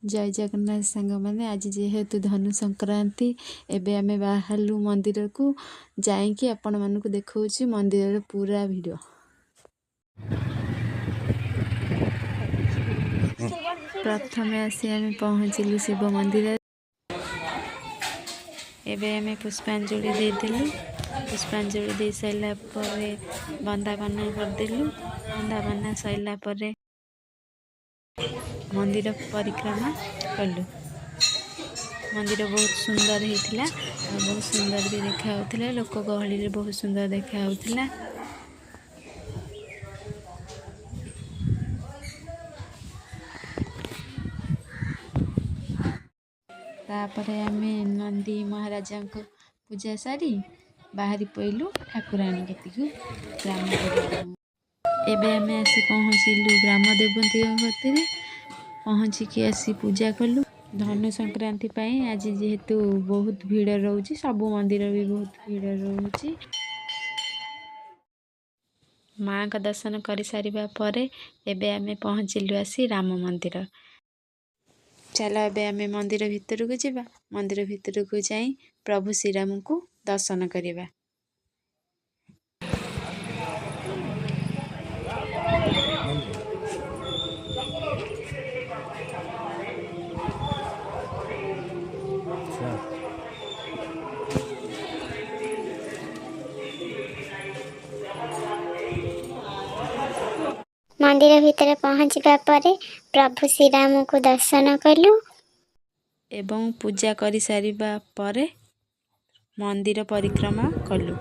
ଜୟ ଜଗନ୍ନାଥ ସାଙ୍ଗମାନେ। ଆଜି ଯେହେତୁ ଧନୁ ସଂକ୍ରାନ୍ତି, ଏବେ ଆମେ ବାହାରିଲୁ ମନ୍ଦିରକୁ। ଯାଇକି ଆପଣମାନଙ୍କୁ ଦେଖାଉଛି ମନ୍ଦିରର ପୁରା ଭିଡ଼ିଓ। ପ୍ରଥମେ ଆସି ଆମେ ପହଞ୍ଚିଲୁ ଶିବ ମନ୍ଦିରରେ। ଏବେ ଆମେ ପୁଷ୍ପାଞ୍ଜଳି ଦେଇଦେଲୁ। ପୁଷ୍ପାଞ୍ଜଳି ଦେଇ ସାରିଲା ପରେ ବନ୍ଦାପନା କରିଦେଲୁ। ବନ୍ଦାପନା ସରିଲା ପରେ ମନ୍ଦିର ପରିକ୍ରମା କଲୁ। ମନ୍ଦିର ବହୁତ ସୁନ୍ଦର ହେଇଥିଲା ଆଉ ବହୁତ ସୁନ୍ଦର ବି ଦେଖାଯାଉଥିଲା। ଲୋକ ଗହଳିରେ ବହୁତ ସୁନ୍ଦର ଦେଖାଯାଉଥିଲା। ତାପରେ ଆମେ ନନ୍ଦୀ ମହାରାଜାଙ୍କ ପୂଜା ସାରି ବାହାରି ପଇଲୁ ଠାକୁରାଣୀ କତିକୁ, ଗ୍ରାମ। ଏବେ ଆମେ ଆସି ପହଞ୍ଚିଲୁ ଗ୍ରାମ ଦେବତୀଙ୍କ କତିରେ। ପହଞ୍ଚିକି ଆସି ପୂଜା କଲୁ। ଧନୁ ସଂକ୍ରାନ୍ତି ପାଇଁ ଆଜି ଯେହେତୁ ବହୁତ ଭିଡ଼ ରହୁଛି, ସବୁ ମନ୍ଦିର ବି ବହୁତ ଭିଡ଼ ରହୁଛି। ମାଆଙ୍କ ଦର୍ଶନ କରିସାରିବା ପରେ ଏବେ ଆମେ ପହଞ୍ଚିଲୁ ଆସି ରାମ ମନ୍ଦିର। ଚାଲ, ଏବେ ଆମେ ମନ୍ଦିର ଭିତରକୁ ଯିବା। ମନ୍ଦିର ଭିତରକୁ ଯାଇ ପ୍ରଭୁ ଶ୍ରୀରାମଙ୍କୁ ଦର୍ଶନ କରିବା। ମନ୍ଦିର ଭିତରେ ପହଞ୍ଚିବା ପରେ ପ୍ରଭୁ ଶ୍ରୀରାମଙ୍କୁ ଦର୍ଶନ କଲୁ। ଏବଂ ପୂଜା କରିସାରିବା ପରେ ମନ୍ଦିର ପରିକ୍ରମା କଲୁ।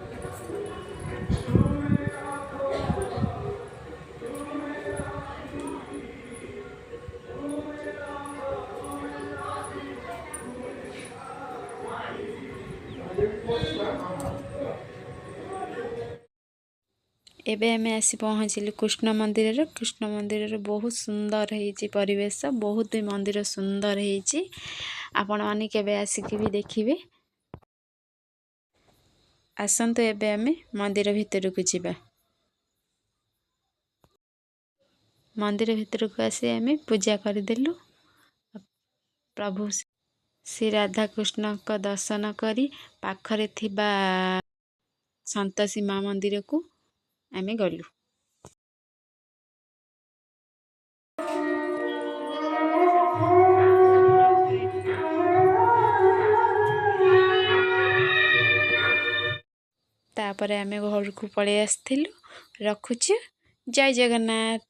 ଏବେ ଆମେ ଆସି ପହଞ୍ଚିଲୁ କୃଷ୍ଣ ମନ୍ଦିରରେ। କୃଷ୍ଣ ମନ୍ଦିରରେ ବହୁତ ସୁନ୍ଦର ହେଇଛି ପରିବେଶ, ବହୁତ ବି ମନ୍ଦିର ସୁନ୍ଦର ହେଇଛି। ଆପଣମାନେ କେବେ ଆସିକି ବି ଦେଖିବେ। ଆସନ୍ତୁ, ଏବେ ଆମେ ମନ୍ଦିର ଭିତରକୁ ଯିବା। ମନ୍ଦିର ଭିତରକୁ ଆସି ଆମେ ପୂଜା କରିଦେଲୁ। ପ୍ରଭୁ ଶ୍ରୀ ରାଧାକୃଷ୍ଣଙ୍କ ଦର୍ଶନ କରି ପାଖରେ ଥିବା ସନ୍ତୋଷୀ ମା ମନ୍ଦିରକୁ ଆମେ ଗଲୁ। ତାପରେ ଆମେ ଘରକୁ ପଳେଇ ଆସିଥିଲୁ। ରଖୁଛୁ, ଜୟ ଜଗନ୍ନାଥ।